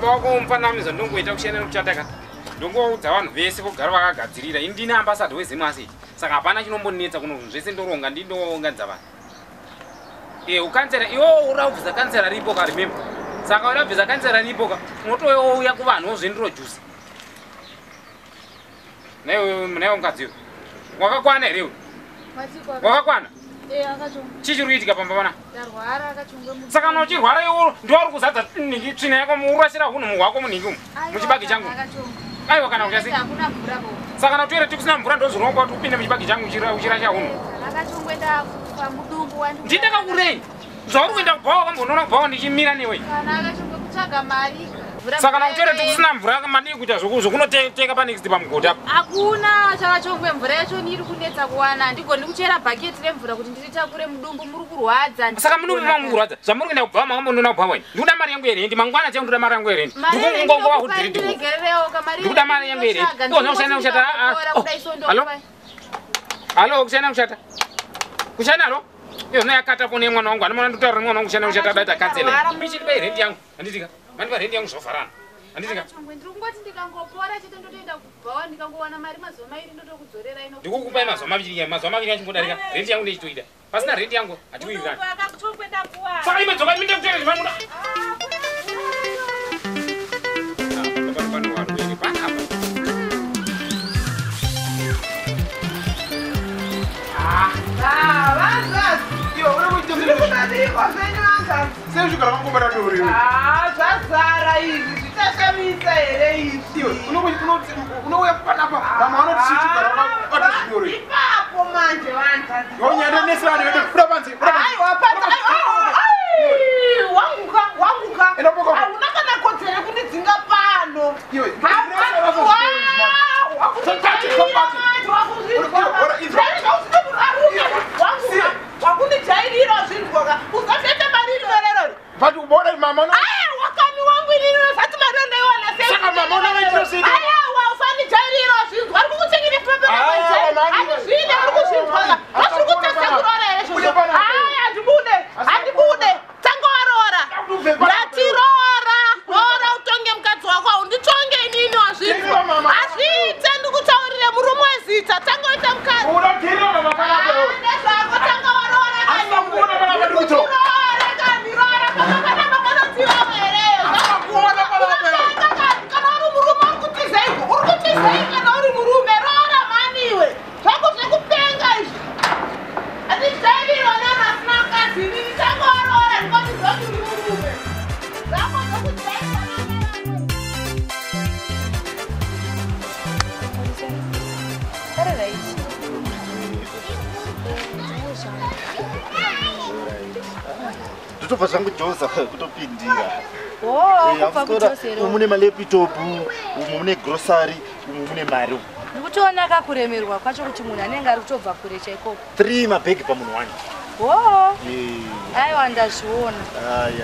Baba wako mufananidzo ndongoita kushanda nekuchata ka. Ndongoudza vanhu vese kugara vakagadzirira. Ini ndini ambassador weZimAsset. Saka hapana chinombonetsa kuno zvinhu zvese ndoronga ndindounganidza vanhu. Eh, ukansera iwo urabvisa kansera ripo ka remember. Saka urabvisa kansera ripo ka unotouya kuvanhu wozvintroduce. Newe newe mukadzi iwe. Wakakwana here iwe? Wakakwana? Eh, Chii chiri kuitika pamba pana? Saka kana uchirwara iwe ndiwe uri kuzadza nhingi tsvina yako muurasira hunhu hwako munhingi umu muchibage changu. Aiwa kana kuti asi. Saka kana toilet kusina mvura ndozvirongwa kuti upinde muchibage changu uchirasha hunhu. Ndindakakurei. Zvauri kuenda kubhawa wakambonoona kubhawa ndichimira newe. Saka kana kutoilet kusina mvura madii kuita zvokunoteka panext pamugodhi apo. Hakuna chakachongwe mvura yacho iri kunetsa kuwana. Handigoni kuchera bhaketi remvura kuti ndiritakure mudumbu muri kurwadza. Saka mudumbu mangu kurwadza. Zvamuri kuenda kubhawa makambonoona kubhawa ini. Ndikuda mari yangu yerendi mangwana chaiyo ndikuda mari yangu yerendi. Ndikukungongowa kudhiri ndiko. Ndikuda mari yangu yerendi. Iwo kushanda kushata. Hallo? Hallo kushanda kushata. Kushanda hallo? Iyo yakata foni yemwana wangu. Anomona ndikutaura nemwana wangu kushanda kushata daita cancel. Michini rendi yangu. Handitika. Mandipa rendi yangu zvofarana. Handitika. Ndiri kungoti ndikangopora chete ndotoenda kubhawa ndikangowana mari mazuva mairi ndotokudzorera ino. Ndikukupai mazuva maviri mazuva maviri achingodarika. Rendi yangu ndechitoida. Pasina rendi yangu hatiwirirani. Saka ime dzoka minde kutoenda zvamunoda. Zvazara izvi zvichashamisa here izvi unouya panapa vamwe vanoti chichigara wakabata zvidoro ipapo manje vanzaiwa wanguka wanguka hauna kana kodzero yekundidzinga pano. Wakundijairira zvinzwaka usafete mari rinorerori. But ubona mama no. Aya wakani wangu inini unozati mari ndaiwana sei? Saka mama unovaitira sei? Aya usandijairira zvinzwa. Ari kukuchengeta pepe Aya Handizvide uri kuzvinzwa. Vasiri kutesa kuroora here izvozvo? Aya handibude. Handibude. Tanga waroora. Ndati roora. Roora utonge mukadzi wako. Haunditonge inini wazvinzwa. Hazviite ndikutaurire murume wezita. Tanga waita mukadzi. Unotirira mama panapa. Ndezvako tanga waroora. Asina kuona panapa ndikuto. Roora kani roora papa panapa panotiwa here. Asina kuona panapa. Kana uri murume uri kutizei? Uri kutizei kana uri murume? Roora mani iwe. Zvako zvekupenga izvi. Handijairiro nana asina mukadzi inini. Tanga waroora ndikotiziva kuti uri murume. Zvako zvekujairira. Ndotobva zvangu Joza kutopindira. Kubva kuJoza Umu mune malaptop, umu mune grocery, umu mune mari. Ndikutoona kakuremerwa kwacho kuti munhu anenge ari kutobva kure chaiko. 3 mabhegi pamunhu 1. Aiwa ndazviona. Ai.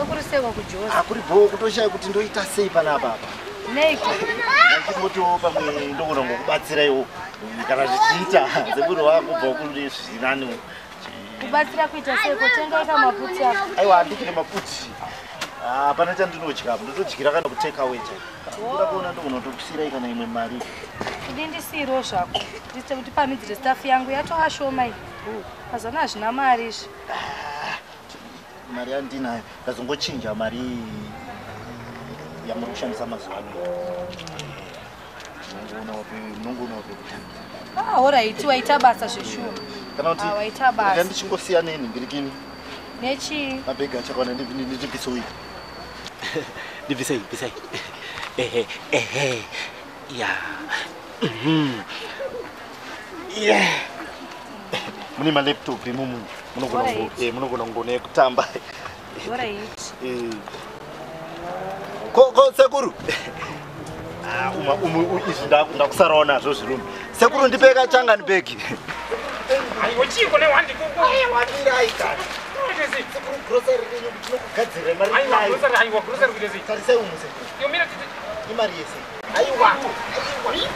Kuri sekwa kuJoza. Akuri bho kutoshaya kuti ndoita sei panapa apa. Neiko? Ndichingotiwo pamwe ndogona ngokubatsiraiwo kana zvichiita semunhu wakubva kune zvinani. Kubatsira kuita seiko? Tenga maputi apo. Aiwa handikine maputi. Hapana chandinodya apo ndotodyira kana kutake away chaiko. Ndoda kuona ndogona kutokusiyirai kana imwe mari. Kudi ndisiyirewo zvako. Ndite kuti pamidzire staff yangu yatova shoma iyi. Mazuva ano hazvina mari izvi. Mari yandinayo ndazongochinja mari yamuri kushandisa mazuva ano. Munongoonawo pekutanga. Alright, waita basa zveshuwa. Kana kuti Waita basa. ndichingosiya nenhingirikini. Nechii? Mabhegi achakwana ndibvisei. Ndibvisei, bvisei. Ehe, ehe. Ya. Yeah. Mune malaptop imomo. Munogona kungona yekutamba. Alright. Ko sekuru. Umu izvi ndakusarawo nazvo zvirume. Sekuru ndipeka changani bhegi. Aiwa chiko newandi kuku. Aiwa mirai kana. Sekuru grocery renyu tinokugadzirira mari Aiwa grocery, aiwa grocery kuita sei? Tarisai umu sekuru. Iyo mira titi. Imari yese. Aiwa. Aiwa.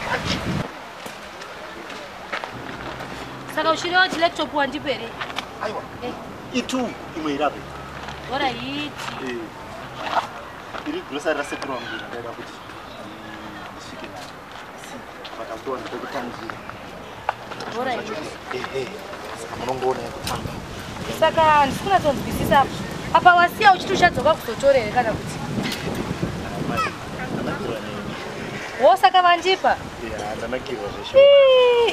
Saka uchireva kuti laptop wandipe here? Aiwa. Itu imwe irape. Alright. Iri grocery rasekuru wangu ndaida kuti ndisvike naro. Asi vakakuwana pekutangira. Saka munongoona yekutanga. Saka handisi kunyatsonzwisisa apa wasiya uchiti uchadzoka kuzotora here kana kuti? Wo saka vandipa? Ya, ndanakirwa zvesho.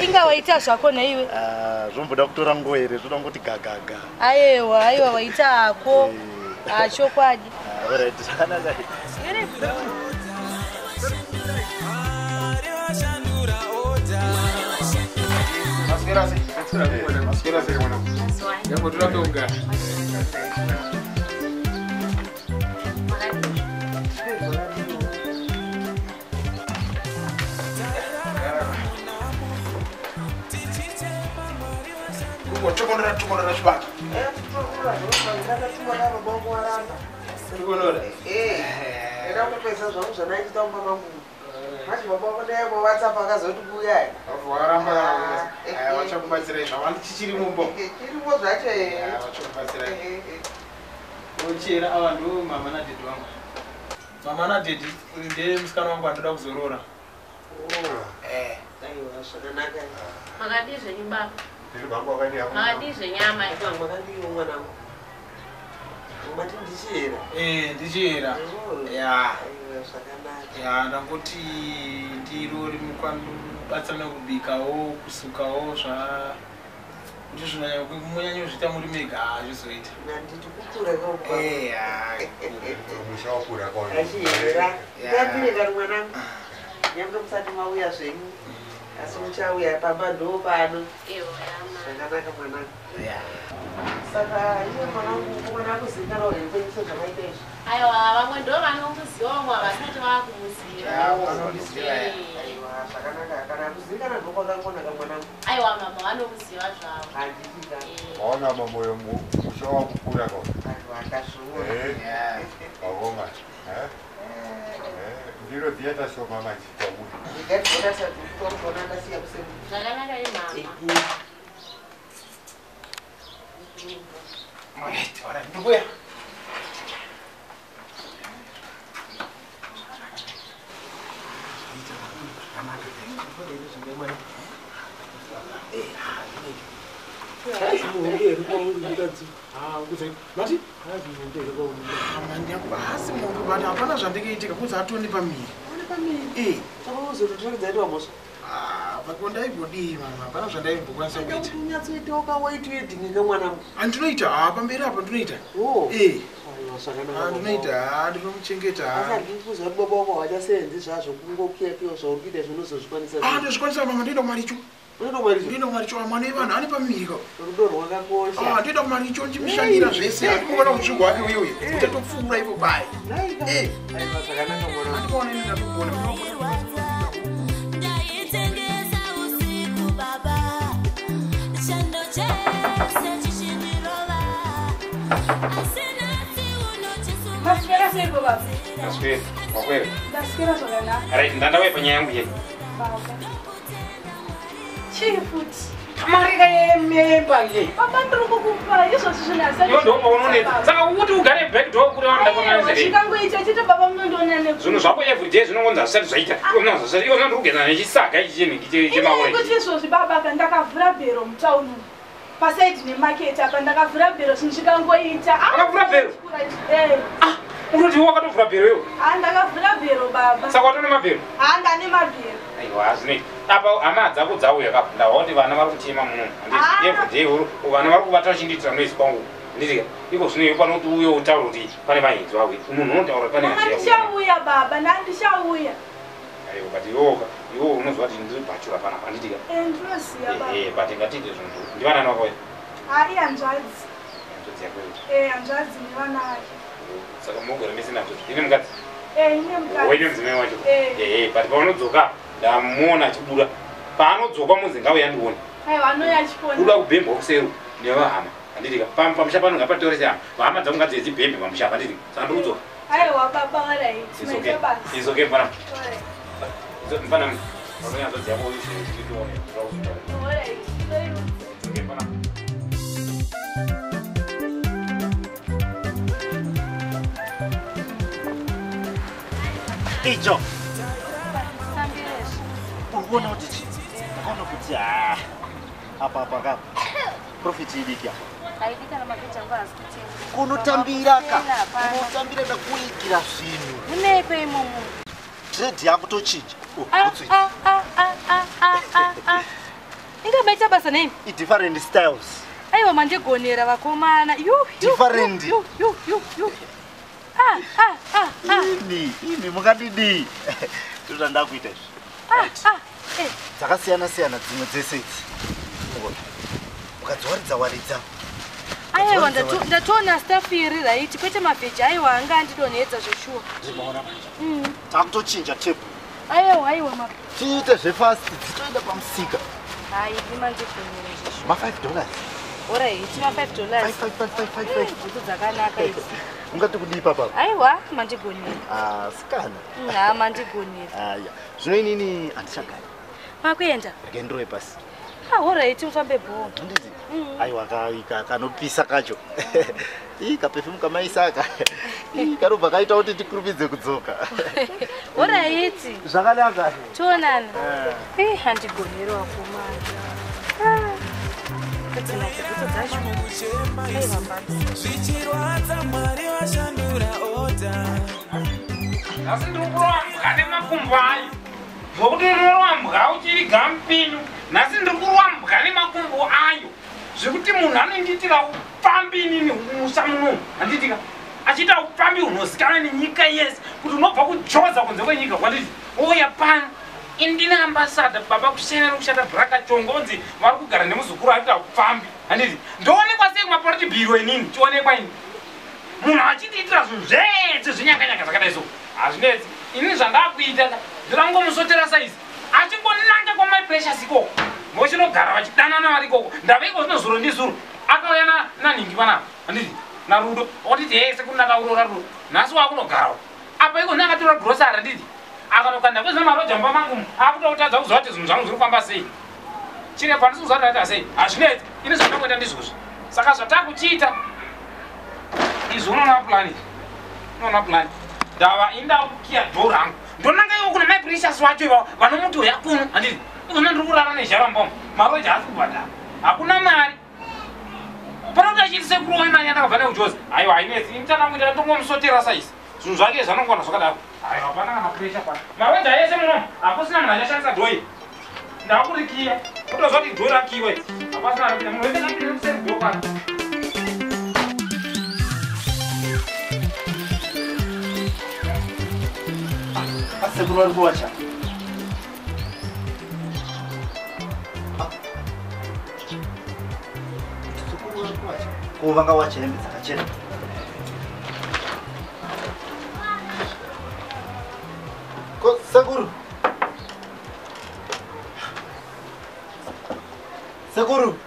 Inga waita zvako naiwe. Zvomboda kutora nguva here, zvoda kungoti gagaga. Aiwa, aiwa waita hako. Chokwadi. Alright, zvakanaka. Ochera ava ndo mama nadhedhi wangu. Mama nadhedhi uyu ndiye musikana wangu andoda kuzorora. Aiwa zvakanaka. Makadii zvenyu baba? Makadii zvenyama? Makadii mwanangu? Mati ndichiyera? Ndichiyera. Ya. Aiwa zvakanaka. Ya, ndangoti ndiro rimubatsirana kubikawo, kusukawo zva kuti zvinonyanya muri mega hazvizoita. Nanditi kukura kwa. Musha wakura kwa. Achiyera. Ngambire kari mwanangu. Nyangwe musati mauya zvenyu. Asi muchauya pamba ndo pano. Zvakanaka mwanangu. Saka iye mwanangu mwana akuzivikanwa here kwenyu sezvakaita izvi? Aiwa, vamwe ndo vanomuziva, vamwe havasati vaakumuziva. Aiwa zvakanaka, kana kuzivikanwa ndokwakangonaka mwanangu. Aiwa mama vanomuziva zvavo. Handiti. Waona mamoyo musha wakukura kwa. Aiwa ndazviona. Waonga. Ndiro dziya tashoma manje kwauri. Zvakanaka imama. Alright, alright. Ndukuya. Hapana zvandikaitika kunzi atone pamiri. Ndaimbodii mama, hapana zvandaimbokwanisa kuita. Unyatsoitawo kawaiti wedhingi mwanangu. Andinoita pamberi apa ndinoita. Andinoita, ndinomuchengeta. Asi handikuziva kuti baba wako havachasevenzi zvazvo kungokiyakiwa zvauri kuita zvinozozvikwanisa. Ndozvikwanisa mama, ndoenda kumaricho. Ndoenda kumaricho, mwana wevanhu ane pamiri ka. Rudo rwakakosha. Ndoenda kumaricho ndichimushandira zvese. Handikuona kutsvigwa wake uye uye. Uchatopfuura ipo pai. Aiwa zvakanaka mwanangu. Handikuona ini ndatokuona. Maswera sei baba? Maswera, wakwera. Ndaswera zvakanaka. Right, ndandauya panyaya yangu yei. Baba. Chii futi? Marika yemba ye. Baba ndiri kukupa izvozvi zvinhu asati. Iwe ndo paunonetsa. Saka kuti ugare back door kuti wanoda kuona nzeve. Chikangoita chete baba munondiona ne. Zvinhu zvako every day zvinongonzi hazvisati zvaita. Iwe zvasati iwe ndiri kugeza nechisaga ichi chenhingi chemaura. Ini kuti izvozvi baba ka ndakavhura bhero mutauni. Pasaidi nemarket apa ndakavhura bhero zvinhu zvikangoita. Wakavhura bhero? Unoti iwe wakatovhura bhero iwe? Ndakavhura bhero baba. Saka watone mabhero? Ndane mabhero. Aiwa hazvinoita. Apa hama dzako dzauya kapo. Ndaona kuti vana vari kuchema muno. Handiti every day vana vari kuvata vachindiitira noise kwangu. Handiti iko zvino iwe panoti uye utaura kuti pane vaenzi vauya. Munhu unotaura pane hanzi. Ndichauya baba, ndandichauya. Aiwa but iwe unoziva kuti ndiri bhachura panapa handiti ka? Ndinoziva baba. But ngatiite zvinhu. Ndivanani vakauya? Ihanzvadzi. Hanzvadzi yako iyo. Hanzvadzi nevana vake. Saka munogara mese nazvo. Ine mukadzi? Ine mukadzi. Waine mudzimai wacho? But paunodzoka ndamuona achibuda. Paanodzoka munzi ngauye andione. Aiwa anouya achipona. Kuda kubhembwa kuseri nevahama. Handiti ka? Pamusha pano ngapatore sehama. Vahama dzangu ngadziye dzibhembe pamusha apa handiti ka? Saka ndiri kudzoka. Aiwa baba alright. It's okay. It's okay mfana. Mfana unonyanzodzi yako uyu tione. Alright. It's okay mfana. Icho. Urikuona kuti chii? Ndakaona kuti apa apa kapa. Profit idiki apa. Haidika na mapeji angu haasi kutenga. Kunotambira ka. Kunotambira ndakuigira zvinhu. Munekwe imomo. Trade yakutochinja. Inga maita basa nei? I different styles. Aiwa mandigonera vakomana. Yu different. Yu yu yu yu. Ini, ini mukadidi. Ndozvanda kuita izvi. Dzakasiyana siyana dzimwe dzese idzi. Ukadziwaridza waridza. Aiwa ndatoona staff iri right kwete mavheji aiwa anga andidonhedza zveshuwa. Zvimaona manje. Takutochinja table. Aiwa aiwa ma. Tiite zvefast dzitoenda pamusika. Hai, ndimandigonera zveshuwa. Ma $5. Alright, ma $5. 5 5 5 5 5. Bhutsu dzakanaka idzi. Ungati kudii papa? Aiwa, mandigonera. Sikana. Ha, mandigonera. Aya. Zvino inini handichagari. Makuenda? Regai ndirove pasi. Alright, mufambe bho. Handiti? Aiwa kanopisa kacho. Ii kaperfume kamaisa aka. Ii kanobva kaita kuti tikurumidze kudzoka. Alright. Zvakanaka. Tionana. Eh, handigonera wakomana. Zvichirwadza Mwari vashandura oda. Asi ndiri kurambwa nemakumbo ayo. Zvokuti unorambwa uchiriga mupinyu. Nhasi ndiri kurambwa nemakumbo ayo. Zvekuti munhu anondiitira upfambi inini musha munomu. Handiitika. Achiita upfambi hunozikanwa nenyika yese kuti unobva kujoza kunze kwenyika kwanditi ouya pano. Indina ambassador baba kushena nekushata braka chongo onzi vari kugara nemuzukuru aita upfambi. Handiti ndoonekwa sei kumapoliti bhiro inini chionekwa ini. Munhu achindiitira zvinhu zvese zvinyakanyaka zvakadai so. Hazvinetsi. Inini zvandakuita ndorangomusotera saizi. Achingonanga kwamai Precious ikoko. Vochinogara vachidanana vari ikoko. Ndava iko zvino zuro ndizuro. Akauya nanhingi panapa. Handiti naRudo. Wakutiti hee sekuru ndakaurora Rudo. Nhasi wakunogarawo. Apa iko ndakatora grocery handiti. Akanokanda kwezina maroja mumba mangu akutotadza kuziva kuti zvinhu zvangu zviri kufamba sei. Chiremba handisi kuziva kuti ndaita sei. Hazvinetsi. Ini zvandangoita ndizvozvo. Saka zvatakuchiita izvi unoona plan. Unoona plan. Ndava inda kukiya door rangu. Ndonanga iwo kuna mai Precious wacho ivavo vanomuti uya kuno. Handiti izvona ndiri kurara nezhara mumba umu. Maroja haasi kubhadhara. Hakuna mari. Panokuti achiti sekuru wani mari yandakabva nayo kuJozi. Aiwa hainetsi. Ini chandangoita ndongomusotera saizi. Zvinhu zvake zvanongwana zvakadaro. Aiwa hapana kana pressure pano. Maroja ese munomu hakusina munhu achashandisa dhoi. Ndakurikiya. Kutoziva kuti dhoi rakiwa iri. Hapasina anopinda. Munhu wese ngapinde kuseri dhoo pano. Sekuru vari kuwacha. Sekuru vari kuwacha. Ko vangawacha hembe dzakachena. Ko sekuru. Sekuru.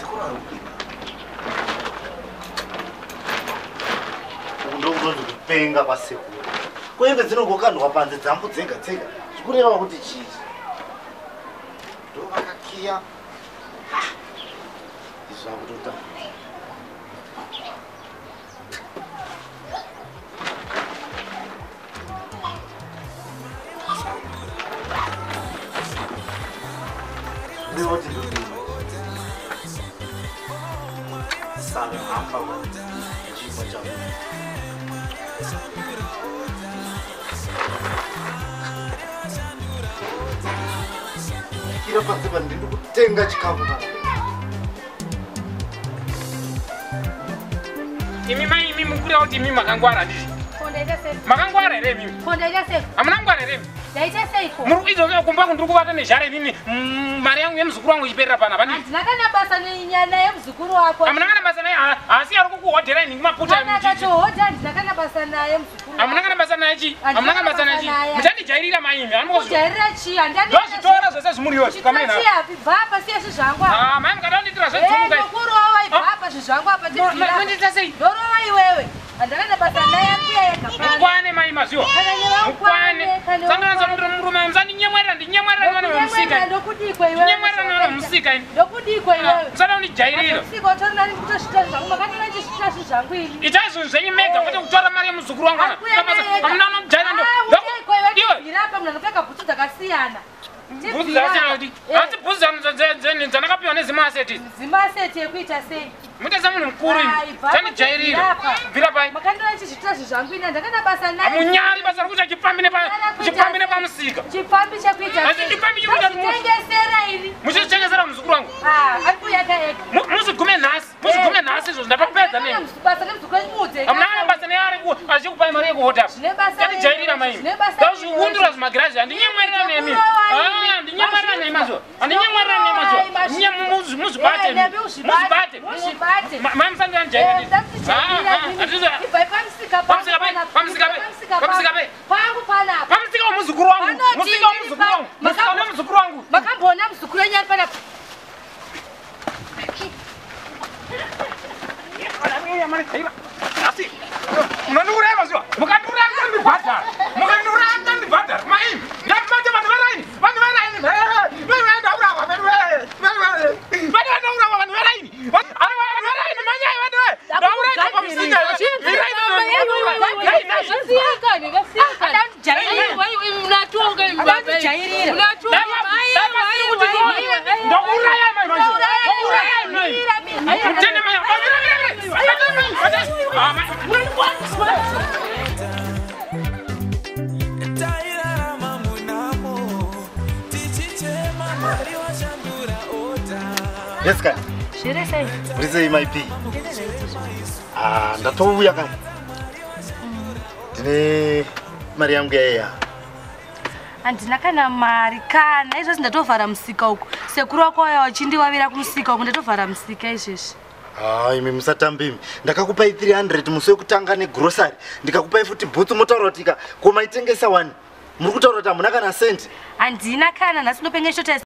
Sekuru ari kupika. Ndokunonzi kupenga kwasekuru. Ko hembe dzinongokandwa panze dzangu dzega dzega. Zvikureva kuti chii? Ndovakakiya. Izvi zvakutota. Ndinoti ndodima. Saka hamba chimba chako. Kira panze pa ndiri kutenga chikafu pana. Imi mai imi mukureva kuti imi makangwara handiti? Makangwara here imimi? Hamuna kungwara here imi? Ndaita seiko? Muri izvozvo kumba kundiri kuvata nezhara inini mari yangu yemuzukuru wangu ichiperera pana handiti? Handina kana basa naye muzukuru wako. Hamuna kana basa naye asi ari kukuhodhera inhingi maputa. Kana akatohodha handina kana basa naye muzukuru. Hamuna kana basa naye chii? Hamuna kana basa naye chii? Muchandijairira mai imi. Kujairira chii? Handani. Ndozvitora zvese zvimuriwo izvi kamai navo. Chiapi bva apa siya zvinhu zvangu apa. Mai mukada kundiitira zvedzuka. Ndokurova ibva apa zvinhu zvangu apa tibvira. Mondiita sei? Ndorova iwewe. Handina kana basa naye akuya yega pano. Mukwane mai. Mai maziwa. Mukwane. Sandanza murume musandinyemwerera ndinyemwerera nevana vemusika. Ndokudikwa iwewe. Ndinyemwerera nevana vemusika ini. Ndokudikwa iwewe. Musada kundijairira. Musika utori nani kutosvita zvangu makandona ndichisvita zvinhu zvangu ini. Itai zvinhu zvenyu mega kwete kutora mari yemuzukuru wangu. Hamuna unomujaira ndo. Iwe. Apa munhu anopfeka bhutsu dzakasiyana. Bhutsu dzakasiyana kuti. Asi bhutsu dzandakapiwa nezimaseti. Zimaseti yekuita sei? Muite semunhu mukuru imi. Sandijairira. Bvira pai. Makandona ndichisvita zvinhu zvangu ini handakana basa naye. Munyari basa rekuita chipambi nepamusika. Chipambi chekuita sei? Asi chipambi chekuita tengesera ini. Muchitengesera muzukuru wangu. Ah, ari kuyaka ega. Muzigume nhasi. Muzigume nhasi izvozvo ndapapedza nemi. Basa nemuzukuru muudze. Hamuna basa neari achikupai mari yekuhodha. Zvine basa. Sandijairira mai. Ndazviundura zvimagirazi handinyemwerera nemi. Ah, ndinyemwerera nemi mazvo. Handinyemwerera nemi mazvo. Muzvibate. Muzvibate. Muzvibate. Mai musandijairira. Ibvai pamusika Pamusika pai. Pamusika pai. Pamusika pai. Pangu panapa. Pamusika womuzukuru wangu. Musika womuzukuru wangu. Musika womuzukuru wangu. Makamboona muzukuru wenyu ari panapa. Asi munondiuraya mazuva mukandiuraya muchandibhadhara mukandiuraya muchandibhadhara maini ndamate vanhu veraini vanhu veraini vanhu vandaurawa vanhu veraini vanhu veraini manyai vanhu ndauraya pamusika ndokuuraya mai ndokuuraya mai mutende mai Yes, kan. Zviri sei? Uri sei mai P? Ah, ndatouya kan. Ndine mari yangu yaiya. Handina kana mari kana izvozvi ndatovhara musika uku. Sekuru wako waya wachindiwavira kumusika uku ndatovhara musika izvezvi. Ah, imi musatambe imi. Ndakakupai 300 musi wekutanga negrocery. Ndikakupai futi bhutsu motaura kuti ko maitengesa wani. Muri kutaura kuti hamuna kana senti. Handina kana nhasi ndopenge shota.